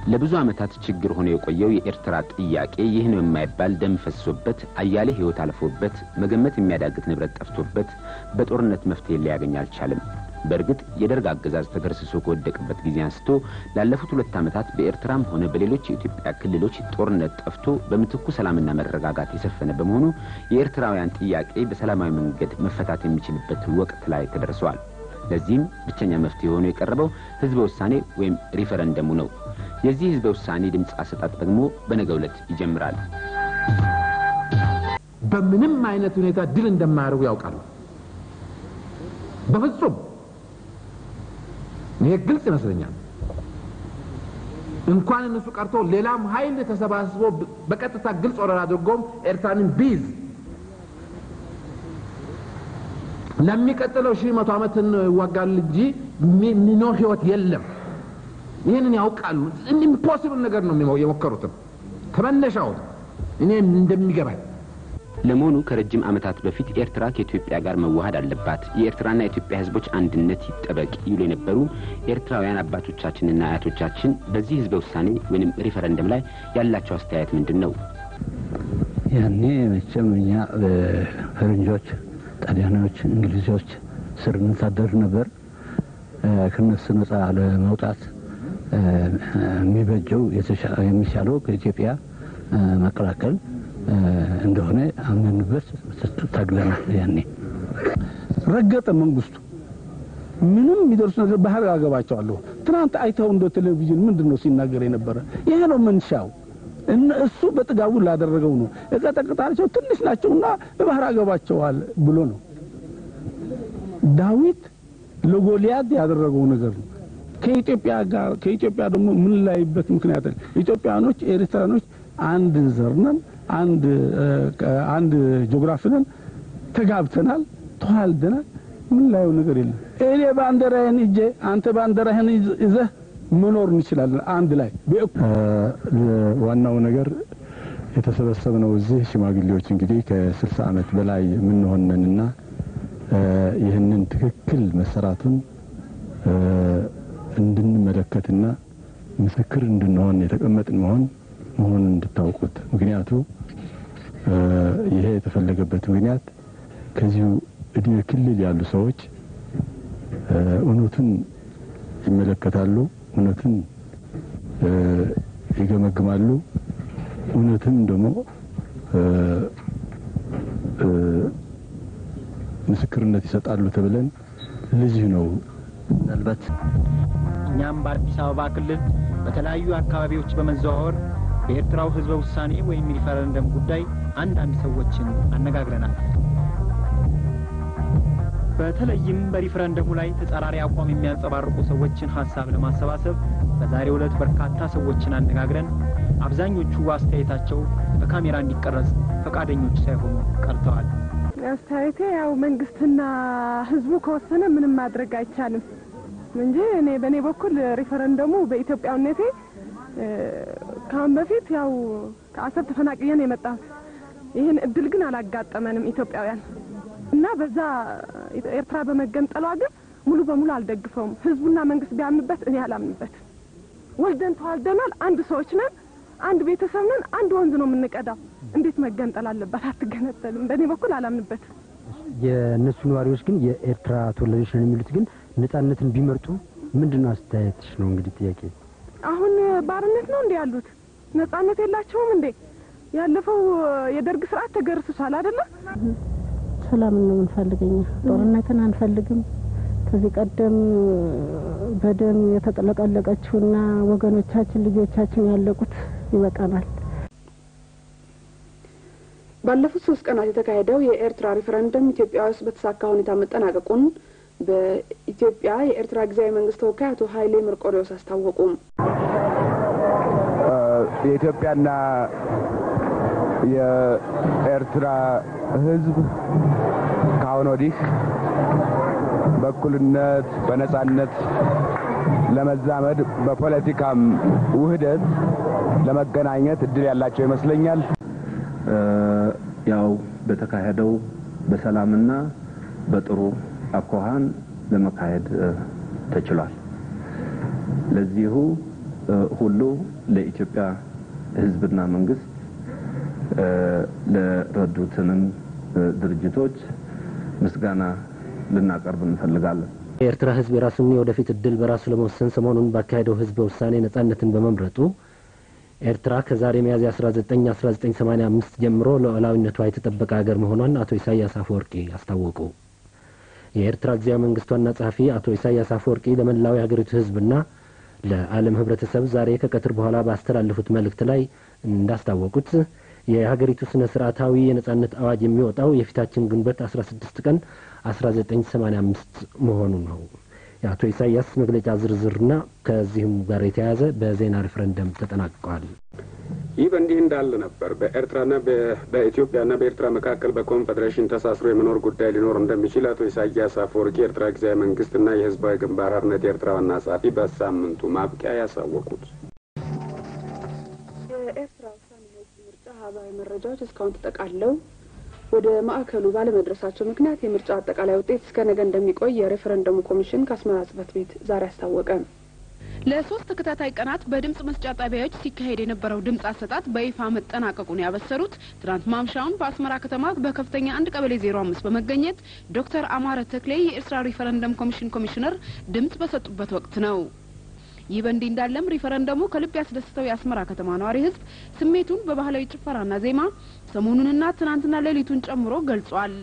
ለብዙ ዓመታት ችግር ሆኖ የቆየው የኤርትራ ጥያቄ ይህ ነው የማይባል ደም ፈሶበት፣ አያሌ ሕይወት አልፎበት፣ መገመት የሚያዳግት ንብረት ጠፍቶበት በጦርነት መፍትሄ ሊያገኝ አልቻለም። በእርግጥ የደርግ አገዛዝ ተገርስሶ ከወደቀበት ጊዜ አንስቶ ላለፉት 2 ዓመታት በኤርትራም ሆነ በሌሎች የኢትዮጵያ ክልሎች ጦርነት ጠፍቶ በምትኩ ሰላምና መረጋጋት የሰፈነ በመሆኑ የኤርትራውያን ጥያቄ በሰላማዊ መንገድ መፈታት የሚችልበት ወቅት ላይ ተደርሷል። ለዚህም ብቸኛ መፍትሄ ሆኖ የቀረበው ህዝበ ውሳኔ ወይም ሪፈረንደሙ ነው። የዚህ ህዝበ ውሳኔ ድምፅ አሰጣጥ ደግሞ በነገው ዕለት ይጀምራል። በምንም አይነት ሁኔታ ድል እንደማያደርጉ ያውቃሉ። በፍጹም ይሄ ግልጽ ይመስለኛል። እንኳን እነሱ ቀርቶ ሌላም ኃይል ተሰባስቦ በቀጥታ ግልጽ ወረራ አድርጎም ኤርትራንን ቢይዝ ለሚቀጥለው 100 ዓመት እንዋጋለን እንጂ የሚኖር ህይወት የለም። ይህንን ያውቃሉ። Impossible ነገር ነው የሞከሩትም ከመነሻው እኔ እንደሚገባኝ። ለመሆኑ ከረጅም ዓመታት በፊት ኤርትራ ከኢትዮጵያ ጋር መዋሃድ አለባት፣ የኤርትራና የኢትዮጵያ ህዝቦች አንድነት ይጠበቅ ይሉ የነበሩ ኤርትራውያን አባቶቻችንና አያቶቻችን በዚህ ህዝበ ውሳኔ ወይም ሪፈረንደም ላይ ያላቸው አስተያየት ምንድን ነው? ያኔ መቼም እኛ ፈረንጆች፣ ጣሊያኖች፣ እንግሊዞች ስር እንታደር ነበር። ከነሱ ነጻ ለመውጣት የሚበጀው የሚሻለው ከኢትዮጵያ መቀላቀል እንደሆነ አምነንበት ታግለናል። ያኔ ረገጠ መንግስቱ ምንም የሚደርሱ ነገር ባህር አገባቸዋለሁ። ትናንት አይተው እንደ ቴሌቪዥን ምንድነው ሲናገር የነበረ? ይሄ ነው መንሻው። እሱ በጥጋቡ ላደረገው ነው። እቀጠቅጣቸው ትንሽ ናቸውና ባህር አገባቸዋል ብሎ ነው። ዳዊት ለጎልያድ ያደረገው ነገር ነው። ከኢትዮጵያ ጋር ከኢትዮጵያ ደግሞ ምን ላይበት ምክንያት ኢትዮጵያኖች ኤርትራኖች አንድ ዘር ነን፣ አንድ ጂኦግራፊ ነን፣ ተጋብተናል፣ ተዋልደናል። ምን ላይው ነገር የለም። እኔ ባንዲራዬን ይዤ አንተ ባንዲራህን ይዘህ መኖር እንችላለን አንድ ላይ። ዋናው ነገር የተሰበሰብነው እዚህ ሽማግሌዎች እንግዲህ ከ60 ዓመት በላይ የምንሆንንና ይህንን ትክክል መሰራቱን እንድንመለከትና ምስክር እንድንሆን የተቀመጥን መሆኑን እንድታውቁት። ምክንያቱ ይሄ የተፈለገበት ምክንያት ከዚሁ እድሜ ክልል ያሉ ሰዎች እውነቱን ይመለከታሉ፣ እውነቱን ይገመግማሉ፣ እውነትን ደግሞ ምስክርነት ይሰጣሉ ተብለን ለዚህ ነው። ምናልባት እኛም በአዲስ አበባ ክልል በተለያዩ አካባቢዎች በመዘዋወር በኤርትራው ህዝበ ውሳኔ ወይም ሪፈረንደም ጉዳይ አንዳንድ ሰዎችን አነጋግረናል። በተለይም በሪፈረንደሙ ላይ ተጻራሪ አቋም የሚያንጸባርቁ ሰዎችን ሐሳብ ለማሰባሰብ በዛሬው ዕለት በርካታ ሰዎችን አነጋግረን አብዛኞቹ አስተያየታቸው በካሜራ እንዲቀረጽ ፈቃደኞች ሳይሆኑ ቀርተዋል። አስተያየቴ ያው መንግስትና ህዝቡ ከወሰነ ምንም ማድረግ አይቻልም እንጂ እኔ በኔ በኩል ሪፈረንደሙ በኢትዮጵያዊነቴ ካሁን በፊት ያው ከአሰብ ተፈናቅዬ ነው የመጣሁት። ይህን እድል ግን አላጋጠመንም ኢትዮጵያውያን እና በዛ ኤርትራ በመገንጠሏ ግን ሙሉ በሙሉ አልደግፈውም። ህዝቡና መንግስት ቢያምንበት እኔ አላምንበትም። ወልደን ተዋልደናል፣ አንድ ሰዎች ነን፣ አንድ ቤተሰብ ነን፣ አንድ ወንዝ ነው የምንቀዳው። እንዴት መገንጠል አለባት? አትገነጠልም። በእኔ በኩል አላምንበትም። የእነሱ ነዋሪዎች ግን የኤርትራ ተወላጆች ነን የሚሉት ግን ነጻነትን ቢመርጡ ምንድነው አስተያየትሽ ነው እንግዲህ ጥያቄ? አሁን ባርነት ነው እንዴ ያሉት? ነጻነት የላቸውም እንዴ? ያለፈው የደርግ ስርዓት ተገርስሷል አይደለ? ሰላም ነው የምንፈልገው፣ ጦርነትን አንፈልግም። ከዚህ ቀደም በደም የተጠለቀለቀችውና ወገኖቻችን ልጆቻችን ያለቁት ይበቃናል። ባለፉት 3 ቀናት የተካሄደው የኤርትራ ሪፈረንደም ኢትዮጵያ ውስጥ በተሳካ ሁኔታ መጠናቀቁን በኢትዮጵያ የኤርትራ ጊዜያዊ መንግስት ተወካይ አቶ ኃይሌ መርቆሬዎስ አስታወቁ። የኢትዮጵያና የኤርትራ ህዝብ ካሁን ወዲህ በእኩልነት በነጻነት ለመዛመድ በፖለቲካም ውህደት ለመገናኘት እድል ያላቸው ይመስለኛል። ያው በተካሄደው በሰላምና በጥሩ አኳኋን ለመካሄድ ተችሏል። ለዚሁ ሁሉ ለኢትዮጵያ ሕዝብና መንግስት ለረዱትንም ድርጅቶች ምስጋና ልናቀርብ እንፈልጋለን። የኤርትራ ህዝብ የራሱን የወደፊት እድል በራሱ ለመወሰን ሰሞኑን ባካሄደው ህዝበ ውሳኔ ነጻነትን በመምረጡ ኤርትራ ከዛሬ ሚያዝያ 19 1985 ጀምሮ ሉዓላዊነቷ የተጠበቀ ሀገር መሆኗን አቶ ኢሳያስ አፈወርቂ አስታወቁ። የኤርትራ ጊዜያዊ መንግስት ዋና ጸሐፊ አቶ ኢሳያስ አፈወርቂ ለመላው የሀገሪቱ ህዝብና ለዓለም ህብረተሰብ ዛሬ ከቀትር በኋላ ባስተላለፉት መልእክት ላይ እንዳስታወቁት የሀገሪቱ ስነ ስርዓታዊ የነጻነት አዋጅ የሚወጣው የፊታችን ግንቦት 16 ቀን 1985 መሆኑ ነው። የአቶ ኢሳያስ መግለጫ ዝርዝርና ከዚህም ጋር የተያያዘ በዜና ሪፍረንደም ተጠናቅቋል። ይህ በእንዲህ እንዳለ ነበር በኤርትራና በኢትዮጵያና በኤርትራ መካከል በኮንፌዴሬሽን ተሳስሮ የመኖር ጉዳይ ሊኖር እንደሚችል አቶ ኢሳያስ አፈወርቂ የኤርትራ ጊዜያዊ መንግስትና የህዝባዊ ግንባር ሓርነት የኤርትራ ዋና ጸሐፊ በሳምንቱ ማብቂያ ያሳወቁት። የኤርትራ ውሳኔ ህዝብ ምርጫ አሃዛዊ መረጃዎች እስካሁን ተጠቃለው ወደ ማዕከሉ ባለመድረሳቸው ምክንያት የምርጫ አጠቃላይ ውጤት እስከ ነገ እንደሚቆይ የሬፈረንደሙ ኮሚሽን ከአስመራ ጽህፈት ቤት ዛሬ አስታወቀ። ለሶስት ተከታታይ ቀናት በድምጽ መስጫ ጣቢያዎች ሲካሄድ የነበረው ድምጽ አሰጣጥ በይፋ መጠናቀቁን ያበሰሩት ትናንት ማምሻውን በአስመራ ከተማ በከፍተኛ 1 ቀበሌ 05 በመገኘት ዶክተር አማረ ተክሌ የኤርትራ ሪፈረንደም ኮሚሽን ኮሚሽነር ድምጽ በሰጡበት ወቅት ነው። ይህ በእንዲህ እንዳለም ሪፈረንደሙ ከልብ ያስደስተው የአስመራ ከተማ ነዋሪ ህዝብ ስሜቱን በባህላዊ ጭፈራና ዜማ ሰሞኑንና ትናንትና ሌሊቱን ጨምሮ ገልጿል።